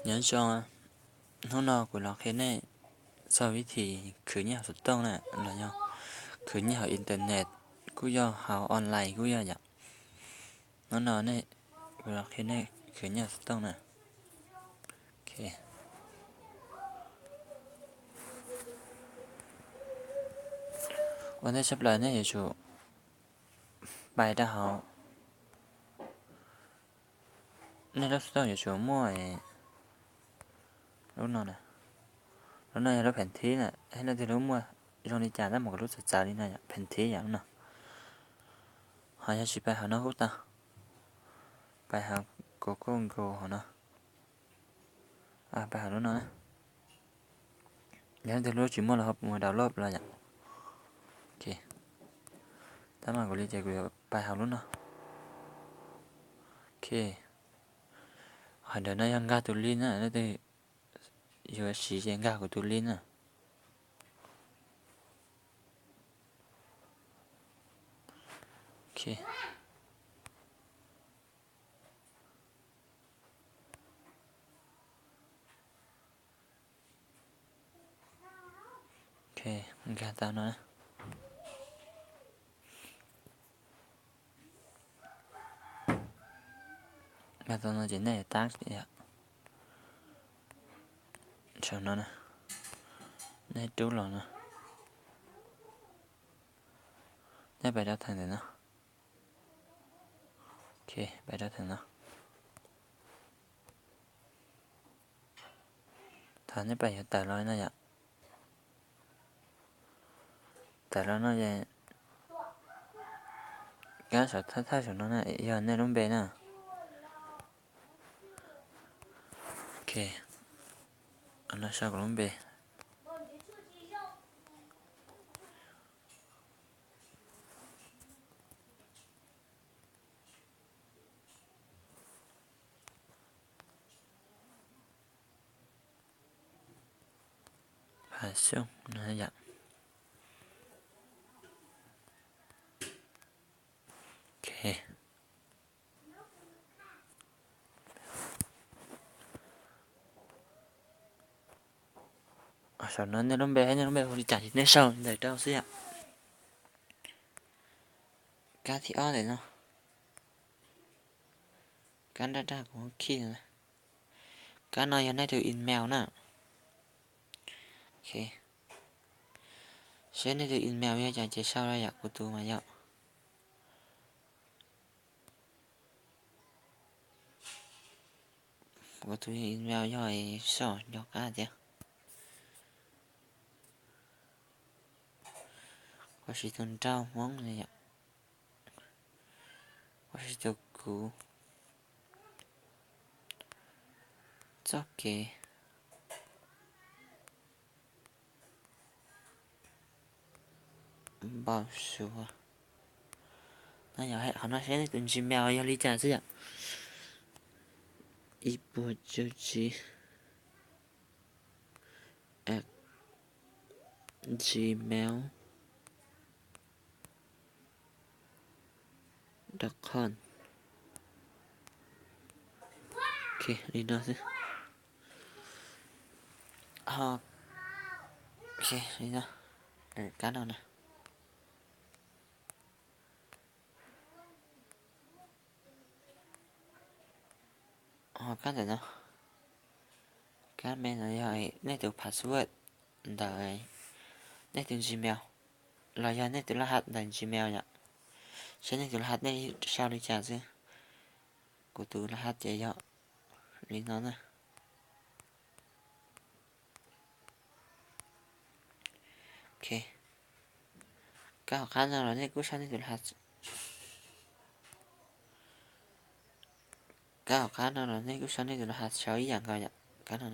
Nyob zoo, hnub no kuv los qhia nej txog vib thim khwv nyiaj hauv xov tooj na, los yog khwv nyiaj hauv internet, kuj yog hauv online kuj yog yom. Hnub no nej, kuv los qhia nej khwv nyiaj hauv xov tooj na. Ua ntej tshaj plaws nej yuav tsum pais rau hauv, nej lub xov tooj yuav tsum muaj lub no na. Lub no yog lub pheem thib na, nej leej twg lub muaj zoo li cas tab mus kuv lub txawv txawv li no yom, pheem thib yom lub no. Ho yog tsis pais hauv no kuj tau, pais hauv Google hauv no, pais hauv lub no na. Yog leej twg lub tsis muaj los ho mus download los yom. Tab mas kuv li ces kuv yuav pais hauv lub no. Hais ntawd no yog nkag tus link na, leej twg yuav siv ces nkag kuv tus link na. Nkag tau no, nkag tau no ces nej tab, saum no, nej rub los no, nej pais rau theem ntawm no. Pais rau theem no. Thaum nej pais yuav tawm los no yom, tawm los no ces kab saum thawj thawj saum no na yog nej lub npe na. No sau kuv lub npe. Phav Xyooj no yom. Saum no nej lub npe thiab nej lub npe hu li cas ces nej sau li ntawd rau xwb yom. Kab thib ob ntawm no, kab nraj daj kuv khi, kab no yog nej tus email na. Seb nej tus email yog cas ces sau rau yom, kuv tus mas yog, kuv tus email yog, sau nco qab tias, kuv siv tus nraug Hmoob, kuv siv tus kuv txoj kev npau suav. Qhov no seb nej tus Gmail yog li cas xwb yom. Ib puas cuaj tsib at gmail dot com. Li no xwb. Li no, kab no na. Ho kab ntawm no, kab me no yog nej tus password ntawm nej tus Gmail los yog nej tus laj hat ntawm Gmail yom. Seb nej tus laj hat nej sau li cas xwb. Kuv tus laj hat ces yog li no na. Kab hauv qab no los nej kuj sau nej tus laj hat, kab hauv qab no los nej kuj sau nej tus laj hat sau ib yam nkaus yom. Kab no,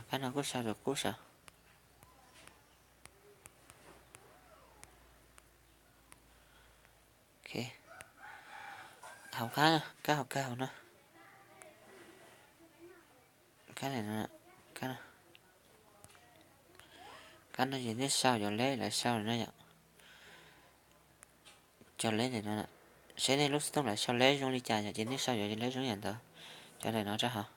kab no kuj sau rau kuj sau. Hauv qab, kab hauv kawg hauv no, kab no, kab no ces nej sau cov leb lawv sau no yom. Cov leb ntawm no, Saib nej lub xov tooj lawv sau leb zoo li cas yom, ces nej sau yuav leb zoo yam ntawd. Cov ntawm no rau hauv.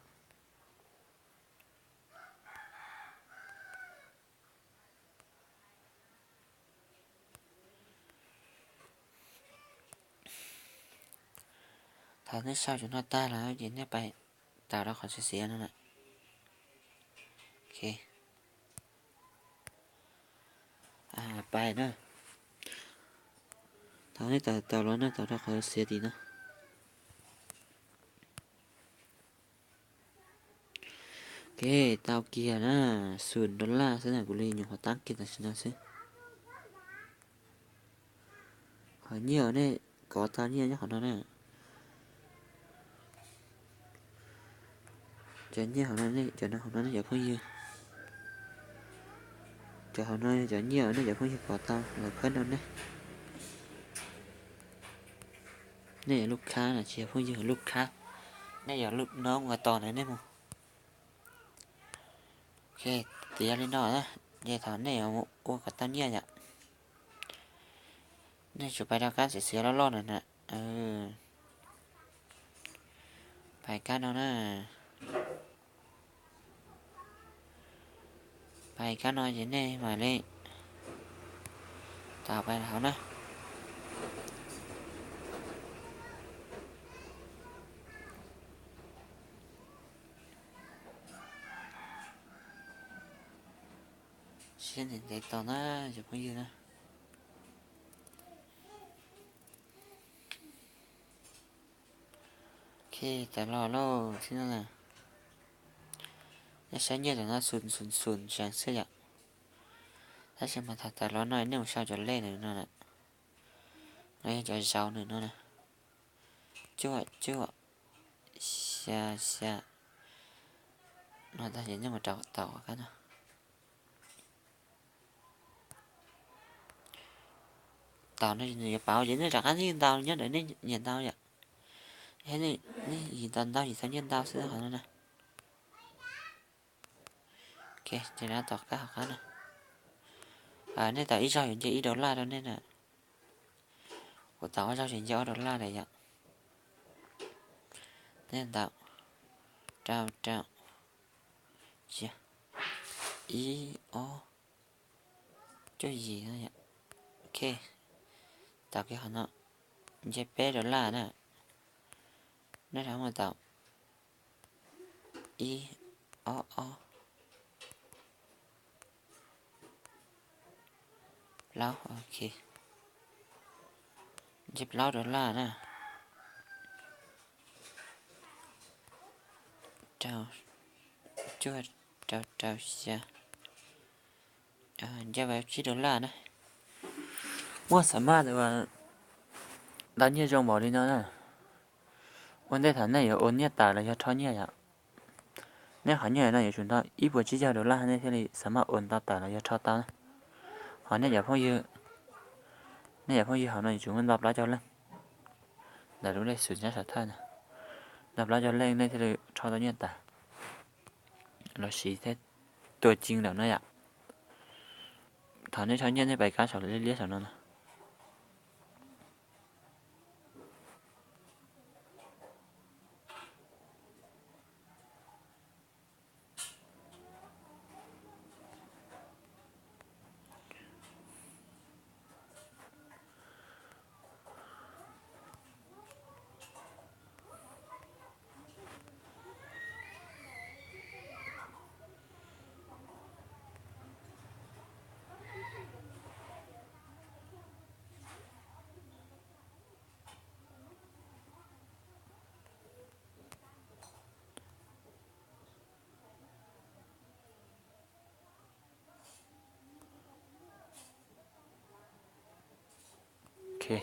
Thaum nej sau cov no tag lawm ces nej pais tawm rau qhov xiav xiav no na. Pais na. Thaum nej tawm tawm los nej tawm rau qhov xiav tim no. Ok, tau kiag na, xum dollar xwb na, kuv li nyuam qhuav tab kiag tam sim no xwb. Qhov nyiaj nej kov tau nyiaj nyob qhov no na. Cov nyiaj hauv no, cov no hauv no nej cov phooj ywg. Cov hauv no cov nyiaj nej cov phooj ywg kov tau lawv khawb rau nej. Nej yog lub khab na, tsis yog phooj ywg, lub khab. Nej yog lub noob uas tos ntawd nej mus. Ok, tiav li no na, ces thaum nej yuav ua kom tau nyiaj yom, nej tsum pais rau kab xiav xiav loj loj na na. Pais kab no na. Pais kab no ces nej mam li tau pais hauv na. Siab ntev ntev tos na cov phooj ywg na. Ok, tawm los lauj, tib no na. Nej saib nyiaj ntawm no xum xum xum seev xwb yom. Tab sis mas thaum tawm los no nej mus sau cov lej ntawm no na, los yog cov zauv ntawm no na, cuaj cuaj xya xya no tag ces nej mus rau tom kab no. Tom no nws yuav pauv ces nej rov qab nej ntau nyob ntawm nej nyiam ntau yom. Nej yim ntau ntau yim tau nyiaj ntau xwb qhov no na. Ok, ces rov tom kab hauv qab na. Nej tau ib zaug yuav nce ib dollar rau nej na. Kuv tau ob zaug ces nce ob dollar lawm yom. Nej ntau, rau rau, ib, ob, cuaj yim. Ok, tau kiag qhov no, nce peb dollar na. Nej rov mus tau ib, ob, ob, plaub, ok. Nce plaub dollar na. Rau, cuaj, rau, rau, xya. Nce vas tsib dollar na. Muaj xam maj tau nyiaj zoo npaum li no na. Ua ntej thaum nej yuav ua nyiaj tas los yog rho nyiaj yom, nej qhov nyiaj no yuav tsum ntau ib puas tsib caug dollar nej thiaj li xam maj ua ntau tas los yog rho tau na. Ho nej cov phooj ywg, nej cov phooj ywg hauv no yuav tsum muaj ntau plaub caug leej. Ntawm lub lej xwm sab saum thawj na, ntau plaub caug leej nej thiaj li rho tau nyiaj tas los siv thiab tua ci lawm no yom. Thaum nej rho nyiaj nej pais kab saum liab liab saum no na. Ok.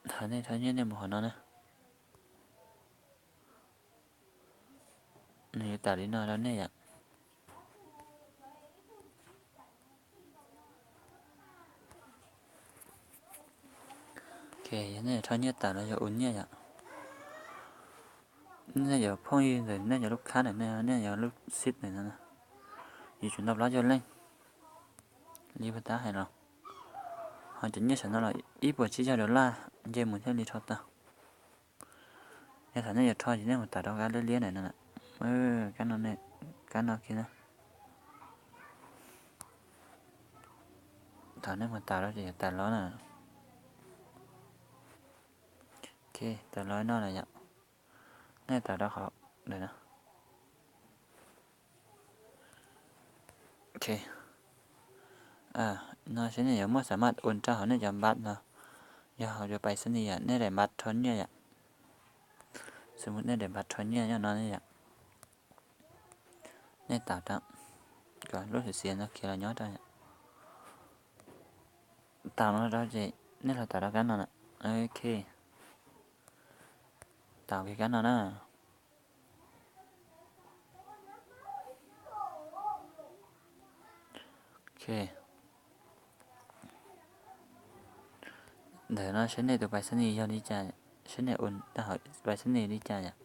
Thov nej, thov nej, nej mus qhov no na. Nws yuav tawm li no rau nej yom. Ok, yog nej rho nyiaj tawm los yog ua nyiaj yom. Nej yuav phooj ywg ntawm nej yuav lub khab ntawm nej, nej yuav lub xib ntawm no, yuav tsum ntau plaub caug leej li puag ta hais los. Ho cov nyiaj saum no los ib puas tsib caug dollar, nce mus thiaj li rho tau. Yog thaum nej yuav rho ces nej mus tawm rau kab liab liab ntawm no, kab no, kab no kiag na. Thaum nej mus tawm rau ces yuav tawm los na. Ok, tawm los no lawm yom. Nej tawm rau qhov ntawm no. Ok, no seb nej yuav muaj xam maj ua rau hauv nej cov npav no, yog hauv cov pais xab nis yom, nej daim npav rho nyiaj yom. Xws li nej daim npav rho nyiaj nyob no yom. Nej tawm rau kom lub xiav xiav no khiav los nyob rau yom. Tawm no rau ces nej los tawm rau kab no na. Ok, tawm kiag kab no na. Ok, ntawm no seb nej tus pais xab nis yog li cas, seb nej ua rau hauv pais xab nis li cas yom.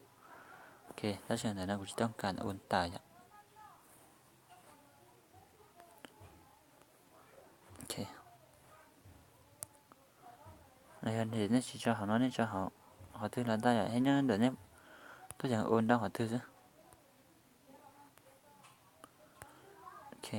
Ok, tab sis ntawm no kuv tsis tau kam ua tawm yom. Ok, yog nej tsis tso hauv no nej tso hauv qhov twg los tau yom, thiab nyob ntawm nej tuaj xyaum ua rau qhov twg xwb. Ok,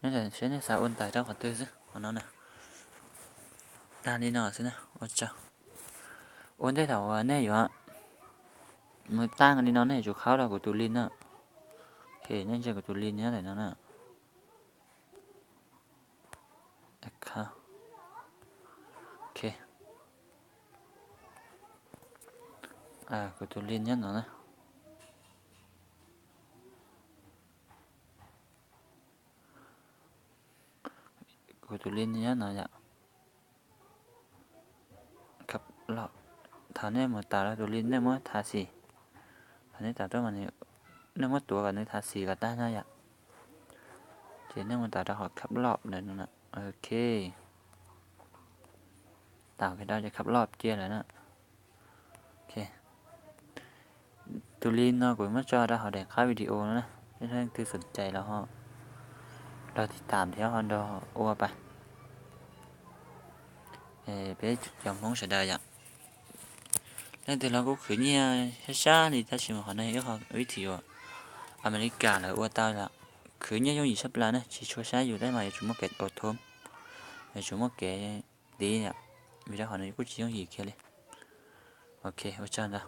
nej seb nej xav ua tawm rau qhov twg xwb qhov no na. Tag li no xwb na, ua tsaug. Ua ntej thaum uas nej yuav mus tag li no nej yuav tsum khawb rau kuv tus link na. Ok, nej ntsia kuv tus link nyob ntawm no na. Ok, kuv tus link nyob no na. Kuv tus link nyob no yom. Thaum nej mus tawm rau tus link nej muab tha xim, thaum nej tawm tuaj mas nej muab tuav kom nws tha xim kom tag no yom. Ces nej mus tawm rau qhov khab loj ntawm no. Ok, tawm kiag rau ces khab loj cia lawm na. Ok, tus link no kuv muab tso rau hauv daim qab video no na, nej leej twg xoom cais los ho los tiv tam thiab ho nrog ua pais. Peb cov Hmoob sawv daws yom, leej twg los kuj khwv nyiaj sab sab li, tab sis mas qhov no yog ib qho vib thim uas Amelikas lawv ua tau yom. Khwv nyiaj yooj yim tshaj plaws na, tsis tshua sab yus tab sis mas yuav tsum muaj kev ua thoob, yuav tsum muaj kev tiv yom, vim rau qhov no kuj tsis yooj yim kiag li. Ok, ua tsaug ntau.